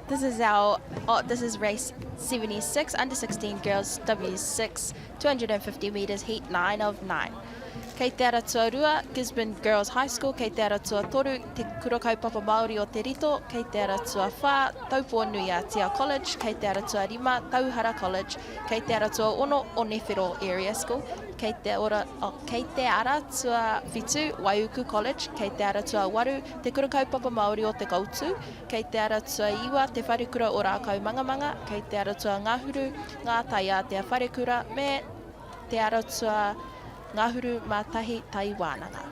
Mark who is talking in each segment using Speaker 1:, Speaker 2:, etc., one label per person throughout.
Speaker 1: This is our oh, this is race 76 under 16 girls W6 250 meters heat 9 of 9. Kei te ara tuarua, Gisborne Girls High School, kei te ara tuatoru, Te Kura Kaupapa Māori o Te Rito, kei te ara tuawhā, Taupō-nui-a-Tia College, kei te ara tuarima, Tauhara College, kei te ara tuaono, Onewhero Area School, kei te, ora, oh, kei te ara tuawhitu, Waiuku College, kei te ara tuawaru, Te Kura Kaupapa Māori o Te Koutu, kei te ara tuaiwa, Te Wharekura o Rākaumangamanga, kei te ara tuangahuru, Ngā Taiātea Wharekura, me Te Ara Tua Ngahuru mā Tahi Tai Wānanga.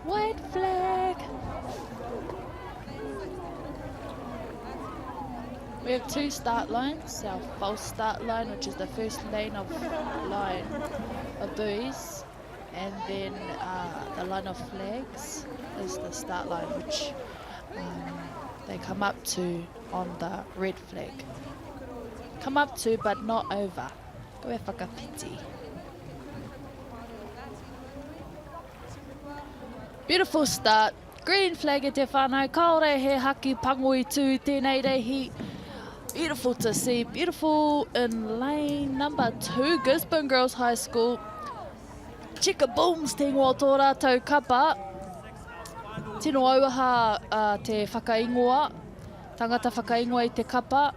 Speaker 1: White flag!
Speaker 2: We have two start lines, our false start line, which is the first lane of line of buoys, And then uh, the line of flags is the start line, which um, they come up to on the red flag. Come up to, but not over. Go e whakawhiti. Beautiful start. Green flag e te whānau. Kāore he haki pango i tū i tēnei reihi. Beautiful to see. Beautiful in lane number two, Gisborne Girls High School. Chicka Booms te ingoa o tō rātou kapa. Tino auaha uh, te whakaingoa. Tangata whakaingoa i te kapa.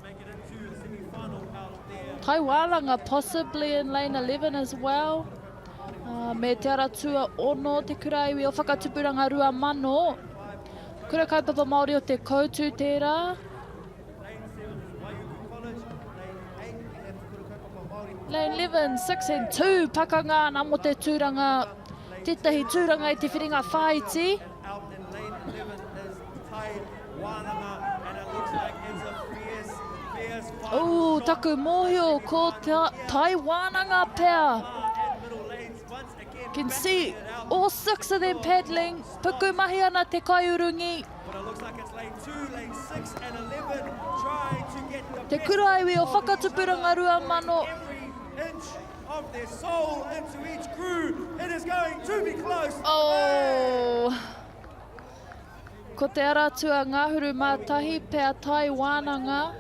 Speaker 2: Tai Wānanga possibly in lane 11 as well. Uh, me Te Ara Tuaono, Te Kura Iwi o Whakatupuranga 2000. Kura Kaupapa Māori o Te Koutu tērā. Lane 11, 6 and 2, pakanga ana mō te tūranga, tētahi tūranga i te whiringa whāiti. Ooh, taku mōhio ko te Tai Wānanga pea. Can see all six of them paddling. Puku mahi ana te kaiurungi. Te Kuraiwi o Whakatupuranga 2000. Oh. Ko te ara tua ngahuru mā tahi pea Tai Wānanga,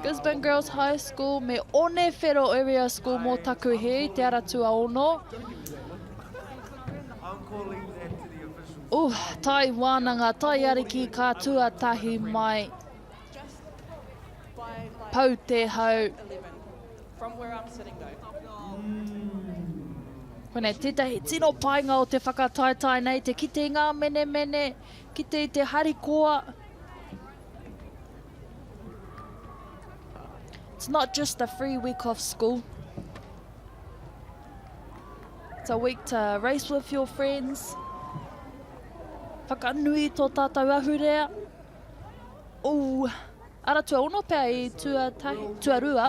Speaker 2: Gisborne Girls High School me Onewhero Area School mō taku hē i te ara tuaono. Uh, Tai Wānanga, Tai Ariki ka tuatahi mai. Pau te hau. Koinei tētahi tino painga o te whakataetae nei, te kite i ngā menemene, kite i te harikoa. It's not just a free week off school. It's a week to race with your friends. Whakanui tō tātou ahurea. Ooh, ara tuaono pea i tuatahi, tuarua.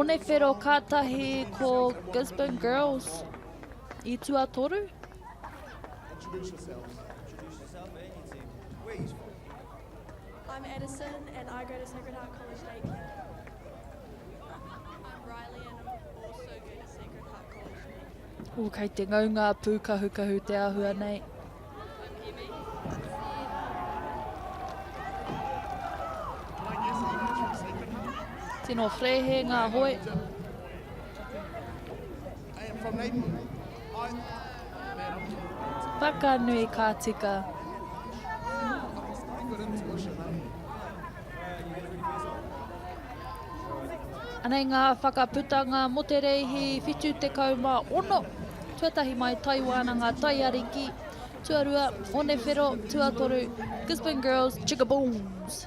Speaker 2: Onewhero kātahi ko Gisborne Girls i tuatoru.
Speaker 3: I'm Addison and I go to Sacred Heart College Napier. I'm Riley and I'm also go to Sacred Heart College Napier.
Speaker 2: Oh, kei te ngau ngā pūkahukahu te āhua nei. Tino frehe ngā hoe. Whakanui ka tika. Anei ngā whakaputanga mō te reihi 76. Tuatahi mai Taiwānanga Taiariki, tuarua Onewhero, tuatoru Gisborne Girls Chickaboons.